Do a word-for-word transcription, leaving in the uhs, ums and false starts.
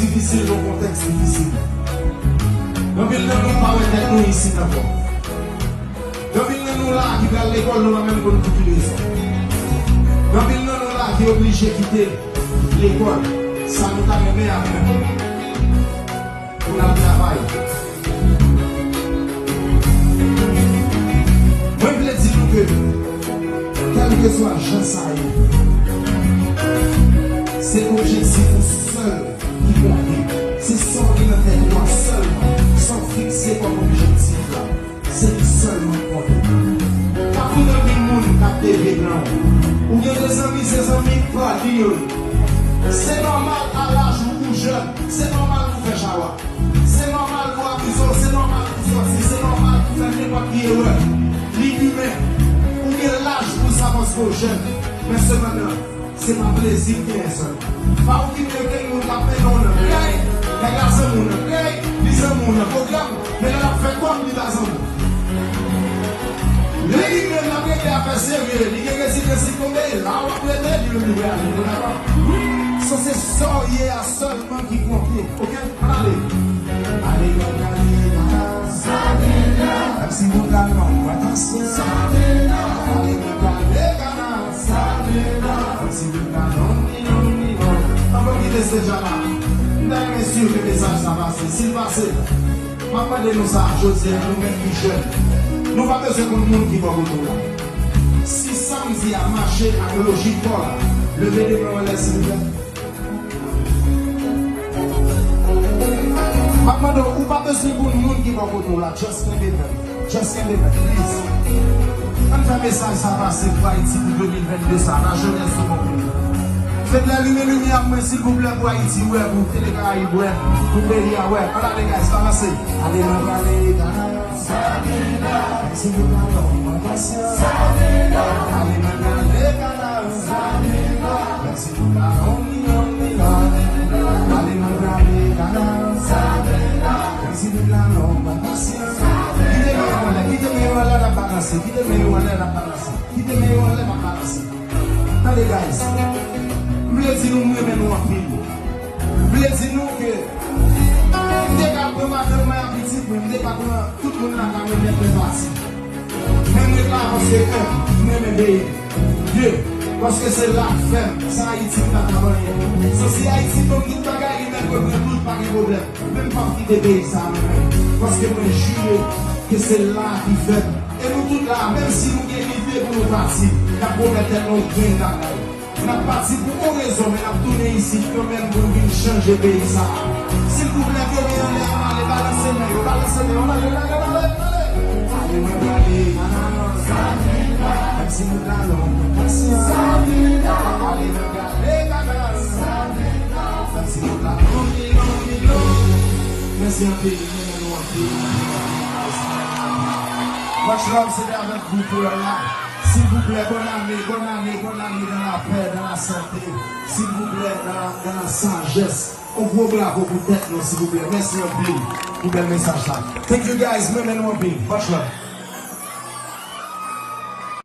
Difisil nan kontèks difisil. Gen anpil nan nou pa wè tèt nou isit ankò. Gen anpil nan nou la ki pral lekòl, nou pa menm konn pou ki rezon. Gen anpil nan nou la ki oblije kite lekòl, sa nou ta renmen aprann, pou n al travay. Mwen vle di nou ke, kèlkeswa jan sa ye, se objektif ou sèl ki konte. Se sa w gen nan tèt ou a sèlman, sa w fikse kòm objektif la. Se li sèlman k konte. K ap gen anpil moun k ap leve nan ou. Ou gen de zanmi, se zanmi k pa di yo. Se nòmal a laj ou, ou jèn, se nòmal pou fè chawa. Se nòmal pou amize w, se nòmal pou sòti, se nòmal pou fè nenpòt ki erè. Li imen. Ou gen laj pou sa paske w jèn. Men sepandan, se pa plezi w genyen sèlman. Pa okipe okenn moun k ap mennen w nan krèy. Nèg la zanmi w nan krèy, li zanmi w nan pwogram, men lè l ap fè kòb, li pa zanmi w. Li menm l ap regle afè serye, li gen rezidans, li tonbe, e la w ap rete, li menm li prale. Nou dakò? So se sa w ye a sèlman ki konte. Oke? Ann ale. Ale, ann ale, ann ale. Menm si moun la long, mwen pasyan. Ale, ann ale, ann ale. Menm si moun la long, li long, li long. Ann fè yon ti tès deja la. M ta renmen si ke mesaj sa pase. Si l pase, m ap mande nou sa, jodi a, nou menm ki jèn. Nou pa bezwen konn moun ki bò kote w la. Si sa m di a mache ak lojik pa w la, leve de men w anlè, silvouplè. M ap mande w, ou pa bezwen konn moun ki bò kote w la, just kenbe men. Just kenbe men, please. Ann fè mesaj sa pase pou Ayiti pou de mil vennde sa, la jeunesse de mon pays. Fedlè, limen limyè pou mwen, silvouplè, pou Ayiti, wè, pou Tele Karayib, wè, pou peyi a, wè. Ann ale, guys, balanse. Ale, mwen prale, guys. Menm si moun la long, mwen pasyan. Ale, mwen prale, guys. Menm si moun la long, li long, li long. Ale, mwen prale, guys. Menm si moun la long, mwen pasyan. Kite men yo anlè, kite men yo anlè, n ap balanse. Kite men yo anlè, n ap balanse. Kite men yo anlè, n ap balanse. Tande, guys. M vle di nou, m renmen nou anpil. M vle di nou ke m te ka pran madanm mwen ak pitit mwen, m te ka pran tout moun nan ka mwen nèt mwen pati. Men m ret la paske, en, m renmen peyi m. De, paske se la k fè m, san Ayiti m pa t ap anyen. So si Ayiti ban m tout bagay, li mèt reprann tout, pa gen pwoblèm. Men m p ap kite peyi sa a, mwen menm. Paske mwen jire ke se la ki fè m. E nou tout la, menm si nou gen lide pou nou pati, n ap pwomèt tèt nou yon grenn bagay. N ap pati pou yon rezon, men n ap tounen isit kanmenm pou n vin chanje peyi sa a. Silvouplè, kenbe anlè, ann ale, balanse men yo, balanse men yo, ann ale, ann ale, ann ale, ann ale. Ale, mwen prale, ann ale. Menm si nou la long, mwen pasyan. Ale, mwen prale, ann ale. Menm si nou la long, li long, li long. Mèsi anpil, mwen renmen nou anpil. Much love, se te avèk gwoup Wòl la. Silvouplè, bonne année, bonne année, bonne année dans la paix, dans la santé. Silvouplè, dans la, dans la sagesse. On gwo bravo pou tèt nou, silvouplè. Mèsi anpil pou bèl mesaj la. Thank you guys, mwen renmen nou anpil. Much love.